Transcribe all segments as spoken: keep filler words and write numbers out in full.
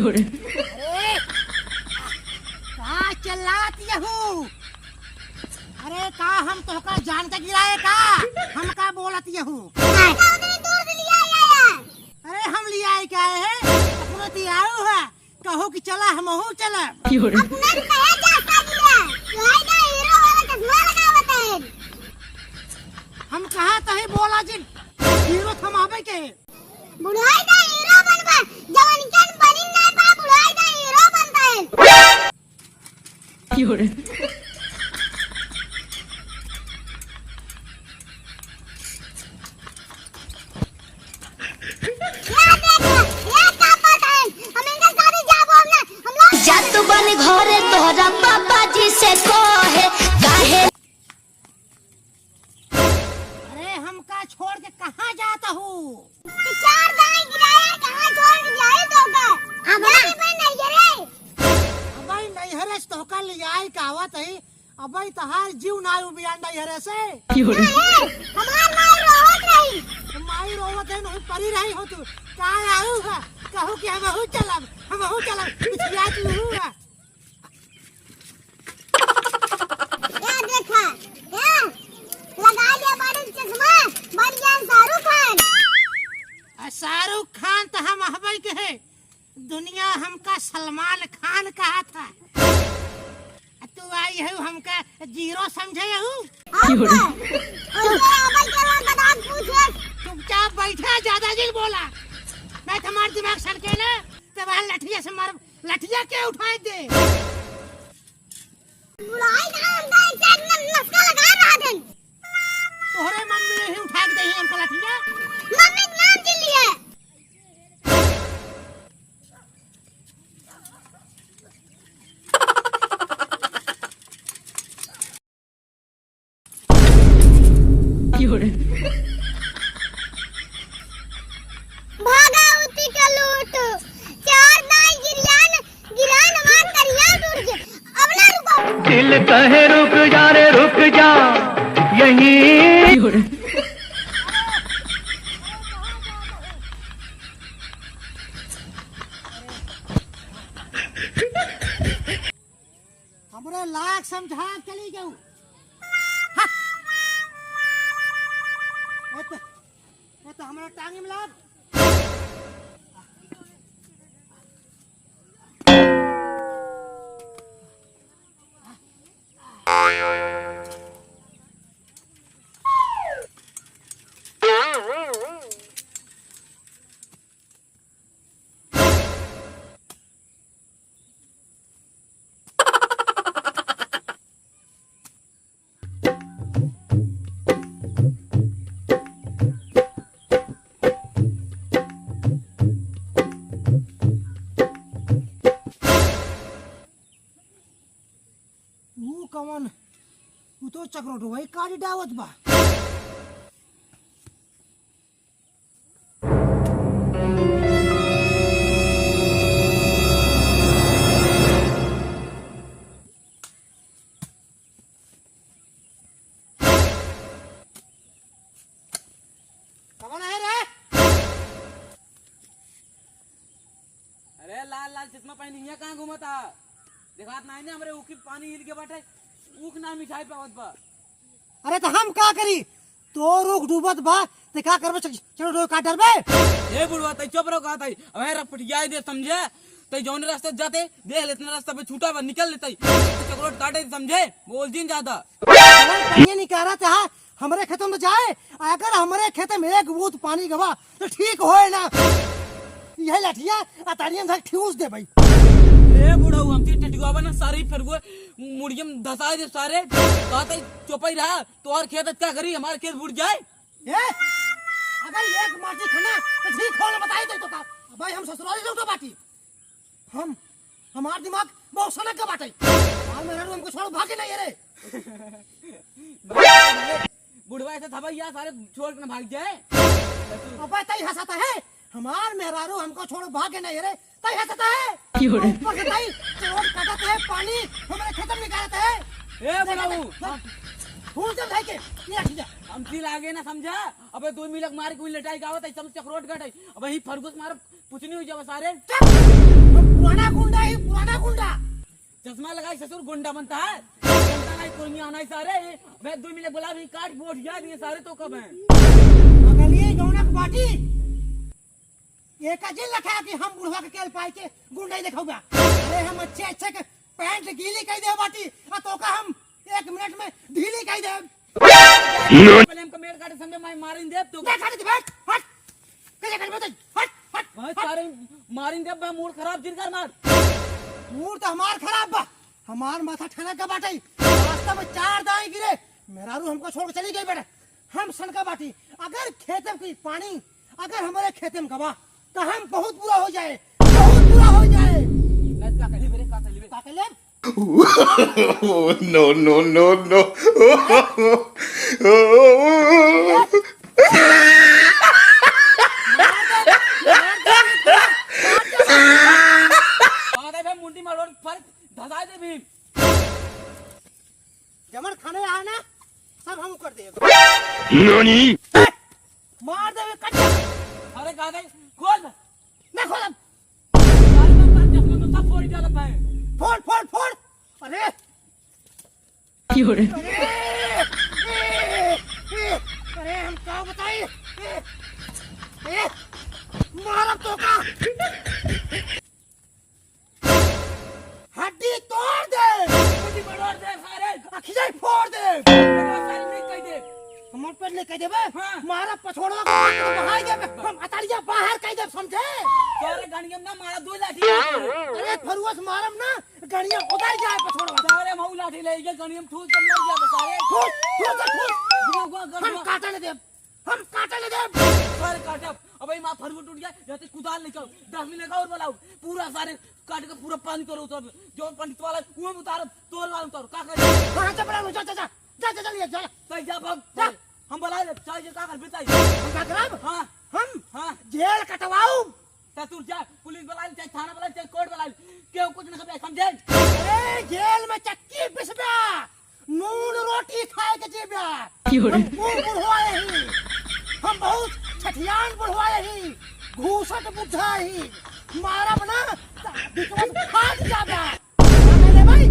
अरे, का चिल्लात यहू? अरे, का हम तोहका जान के गिराए का? हम का बोलत यहू? अरे, उतनी दूर से लिया आया है। अरे, हम लिया आए का है? अपने तो आऊ है। कहो कि चला, हमहू चलब। अपना तो कहे जाता गिरा। भाई का हीरो वाला चश्मा लगावत है। हम कहा तही बोला जिन, हीरो थमावे के। बुढ़ाई का हीरो बनबा, जवानी के बनी ना बा, बुढ़ाई का हीरो बनबा। या देखो, ये का बात है? हम इनके साथ ही जाबो ना, हम लोग जात बन घरे तोहरा पापा जी से कहे, काहे अरे, हमका छोड़ के कहाँ जात हू? तो चार दाई गिराया, कहाँ छोड़ के जाए तो का? अब जाए बे नैहरे। अबे नैहरे से तोहका लियाई का आवत है, अबे तहार जीव ना उबियान नैहरे से। ए, हमार माई रोवत रही। तो माई रोवत है, नहीं परी रही हो तू। का आऊ है? कहू कि हमहू चलब, हमहू चलब, कुछ याद नहीं हुआ। या देखा, या लगा लिया बड़ी चश्मा, बन गया शाहरुख खान। आ शाहरुख खान तो हम हबई के है, दुनिया हमका सलमान खान कहा था। आ तू आई है हमका जीरो समझे हू? और का? और ये अबई के बाद बता पूछे। चुपचाप बैठा, ज्यादा जिन बोला, नहीं तो हमार दिमाग सड़के ना, तब लठिया से मार। लठिया के उठाए दे। बुढ़ाई का हम तो एक साइड में मस्का लगा रहा था। तोहरे मम्मी ने ही उठा के दे हमको लठिया। मम्मी के नाम के लिए। भागा उती के लूट, चार दाई गिरियान, गिरान हमार करिया टूट गया। अब ना रुको। दिल कहे रुक जा रे रुक जा, यहीं। हमरे लायक समझा के चली जाऊ। हट। ए तो, ए तो हमरा टांगी में लाग। ऊ कवन? ऊ तो चकरोटो भाई काटी डावत बा। कवन है रे? अरे लाल लाल चश्मा पहनी हियाँ कहाँ घूमत हा? देखात नाही ना हमरे ऊखी पानी हिल के बाटे, ऊख ना मिठाई पावत बा। अरे तो हम का करी? तोर ऊख डूबत बा, ते का करबे? चल, चलो डोर काट डरबे। ए बुढ़वा, तै चुप रहो, कहा तै। अबे रपटियाई दे, समझे? तै जौन रास्ते जाते, देख ले, इतना रास्ता पे छूटा बा, निकल लेते। चकरोट काटे, समझे? बोल जिन ज्यादा। अरे, कहीं निकारा चाहा, हमरे खेत में जाए, अगर हमरे खेत में एक बूंद पानी गवा, तो ठीक होए ना। यह लठिया अतारियन धक ठूस दे भाई। ए बुढ़ऊ, हमसे टटियावा ना सारे, फिर वो मुड़ियम धसा दे सारे। कहते चुपई रहा, तोहर खेत का करी, हमार खेत बुड़ जाए। ए, अगर एक माटी खाना तो ठीक होए ना, बताई दे तो का। भाई हम ससुराली लौटो बाटी। हम, हमार दिमाग बहुत सनक के बाटे। हमार मेहरारू हमको छोड़ भागे नहीं रे। बुढ़वा ऐसे था भैया, सारे छोड़ के ना भाग जाए। अबे तई हंसता है, हमार मेहरारू हमको छोड़ भागे नहीं रे, तई हंसता है। क्यों रे? ऊपर से तई चोर काटत है, पानी हमारे खेत में निकालत है। ए देख, बुढ़ऊ, देख, फूल जब भाई के, ये रख जा। हम दिल आगे ना समझा, अबे दो मिलक मार के लेटाई गावत है, सब चकरोट गट है। अब वही फरगुस मार कुछ नहीं हो जावा सारे। चुप! हम पुराना गुंडा ही, पुराना गुंडा। चश्मा लगाई ससुर गुंडा बनता है। जनता नहीं कुर्मी आना ही सारे। मैं दो मिनट बोला भी काट बोट जा दिए सारे तो कब है? अगली गौनक बाटी। ये का जिन लखा कि हम बुढ़वा के केल पाई के गुंडा ही देखाऊगा। अरे हम अच्छे अच्छे के पैंट गीली कह दे बाटी। आ तो का हम एक मिनट में ढीली कह दे। पहले हमको मेड़ काटे समझे, मैं मारिन देब तो। नहीं काटे दे, बैठ, हट। कैसे काटे बताई? हट, हट, भाई हट। सारे मारिन देब, मैं मूड खराब जिनकर मार। मूड तो हमार खराब बा, हमार माथा ठनक के बाटे। रास्ता में चार दाई गिरे, मेहरारू हमको छोड़ के चली गई बेटा। हम सनका बाटी, अगर खेते में कोई पानी, अगर हमारे खेते में गवा, तो हम बहुत बुरा हो जाए, बहुत बुरा हो जाए। नहीं, का कहली बे रे, का कहली बे? का कहले? No, no, no, no। मार दे बे, मुंडी मारो, फर धसाई दे भी। जमन खाने आए ना, सब हम कर देब। नानी? मार देबे कच्चा। अरे गादे, खोल। ना खोलब। गाड़ी में उतार, चश्मा में सब फोड़ डालब भाई। फोड़, फोड़, फोड़। अरे। क्यों रे? अरे, ए, ए, अरे, हम का बताई? ए, ए, मारब तो का? हड्डी तोड़ दे। हड्डी मरोड़ दे सारे। अखिया फोड़ दे। मरोड़ सारे नहीं कह दे। हमार पेट नहीं कह देबे। हाँ। मारा पछोड़वा के पेट में बहाई देबे। हम अतरिया बाहर कह देब, समझे? सारे गणियम ना मारा, दो लाठी मार। अरे फरुआ से मारब ना, गणिया उतर जाए पछोड़वा। सारे हम लाठी ले, ये गणियम ठूस के मर जाबे सारे। ठूस, ठूस, ठूस। गुआ, गुआ, गुआ, हम गुआ। काटे नहीं देब। हम काटे ले देब। सारे काटब। अब ई माँ फरुआ टूट गया, या तो कुदाल लेके आओ, दस मिनट और बुलाओ, पूरा सारे काट के पूरा पानी करो, तो जो पंडित वाला है, वो उतारो, तोर वाला उतारो, का करे? हाँ, जा बुला लो, जा, जा, जा, जा, जा, जा, जा। तो जा भाग, जा। हम बुला ले, चाहे ये का कर, बताइए। हम का करब? हाँ। हम हाँ। जेल कटवाऊ। तो तू जा, पुलिस बुला ले, चाहे थाना बुला ले, चाहे कोर्ट बुला ले, केहू कुछ ना कर, समझे? अरे, जेल में चक्की पिसबा। नून रोटी खाए के जीव्या। क्यों रे? हम खूब बुढ़वाए ही। हम बहुत छठियान बुढ़वाए ही। घूसट बुढ़ा ही। मारब ना, त बिकवा फाट जाबा। अरे भाई,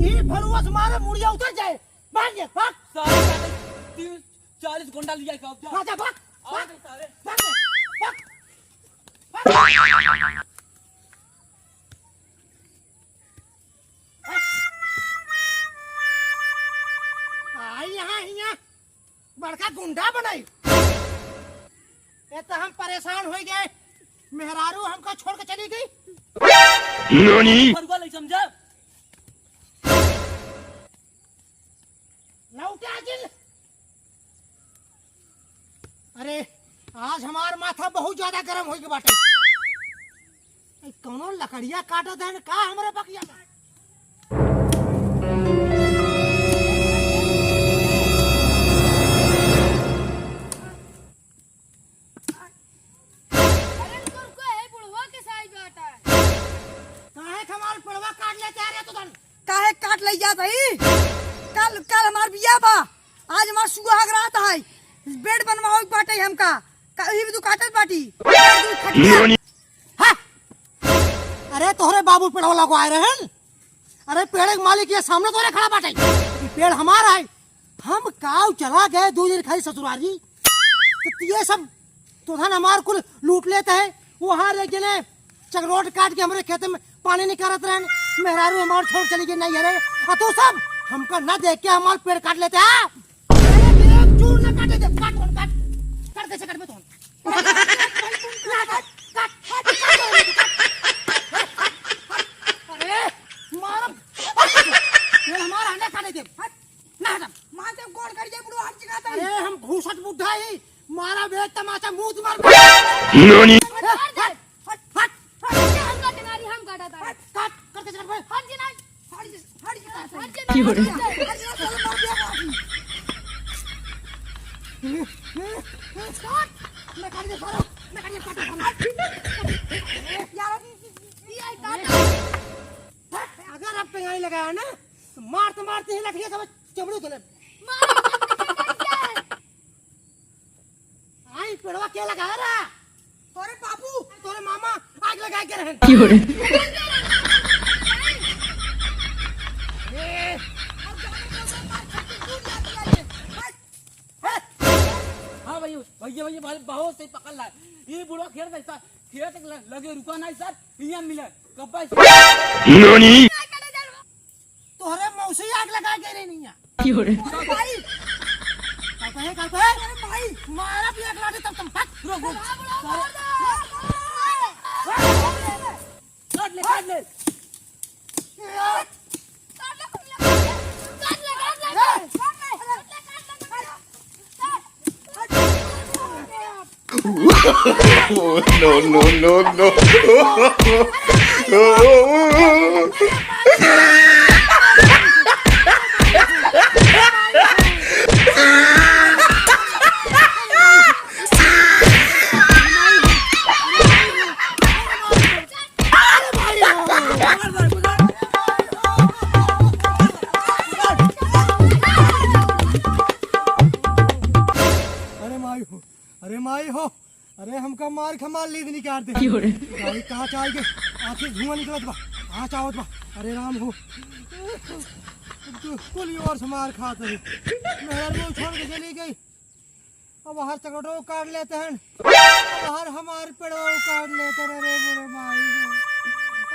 ई फरुआ से मारे मुड़िया उतर जाए। भाग जा, भाग। सारे का तीस, चालीस गुंडा लिया के अब जा। हाँ, जा, भाग, आ भाग, गए सारे। भाग, भाग, भाग। आई यहाँ, हियाँ बड़का गुंडा बनाई। ये तो हम परेशान हो गए, मेहरारू हमका छोड़ के चली गई। नानी? फरुआ ले समझा। लौटा जिन। अरे, आज हमार माथा बहुत ज्यादा गरम होइके बाटे। ए, कौनो लकड़िया काटत है का हमरे बगिया में? अरे रुको, रुको, ए बुढ़वा के साइज बाटा। काहे के हमार पेड़वा काट लेते आ रे तू धन? काहे काट ले जात हई? कल, कल हमार बियाह बा, आज हमार सुहाग रात है, बेड बनवावे के बाटे हमका, कहीं भी तू काटत बाटी। हाँ? अरे तोहरे बाबू पेड़वा लगवाए रहन, अरे पेड़ के मालिक ये सामने तोरे खड़ा बाटे, ई पेड़ हमार है। हम काव चला गए दो दिन खाली ससुरारी, तो ये सब तो धन हमार कुल लूट लेत है। वहाँ रे जने चकरोट काट के हमरे खेते में पानी निकारत रहन, मेहरारू हमार छोड़ चली गई नहीं है रे। और तू सब हमका ना देख के हमार पेड़ काट लेते हैं। अरे एक चूर ना काटे दे, काट, काट, काट, कैसे काटबे तू? अरे, मारब। ये हमारा अंडा काटे दे। हट, ना हटम। मार दे, गोड़ कट जाए, बुढ़वा, हम चिल्लाता है। अरे, हम घूसट बुढ़ा ही। मारा बे तमाचा, मुंह मार। नानी? हट, हट, हट, हट, हट, ये हम काटे नारी, हम काटा था। हट, काट, करके चल भाई। हट, जी, ना। हट, जी, हट, जी, हट, जी, क्यों रे? हट, जी, हट, जी, हट, जी, हट, जी, हट। मैं काट दे, सारा, मैं काट दे, काट दे, काट दे। यार, ये, ये, ये, ये, काट। अगर आप टंगाई लगाया ना, तो मारते, मारते ही लठिया सब चमड़ू धुले। मार, मार, मार, मार, मार। आई पेड़वा के लगा रहा? तोरे बाबू, तोरे मामा आग लगाए के रहन। क्यों रे? ए, हाँ भैया, भैया, भैया, बहुत, बहुत सही पकड़ ला। ये बुढ़वा खेत ऐसा, खेत ल-, लगे रुका नहीं सर, यहाँ मिला, कब्बा। ननी? तोहरे मौसी आग लगा के रे नैया। क्यों रे? का भाई? का कहे, का कहे? अरे भाई, मारा भी एक लाठी तब तुम फट। रुक, रुक। काट ले, काट ले। Oh, no, no, no, no. अरे माई हो, अरे माई हो, अरे हमका मार खा मार लीद निकाल दे। क्यों रे? भाई कहाँ चाल के आखिर धुआं निकलत बा, कहाँ चावत बा। अरे राम हो, कुल ओर से मार खात है। मेहरारू छोड़ के चली गई, अब हर चकटो काट लेते हैं, अब हर हमार पेड़ो काट लेते हैं। अरे बुढ़े माई हो,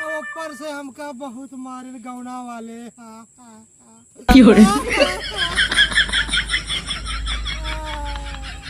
अब ऊपर से हमका बहुत मारे गौना वाले। हाँ, हाँ, हाँ। क्यों रे?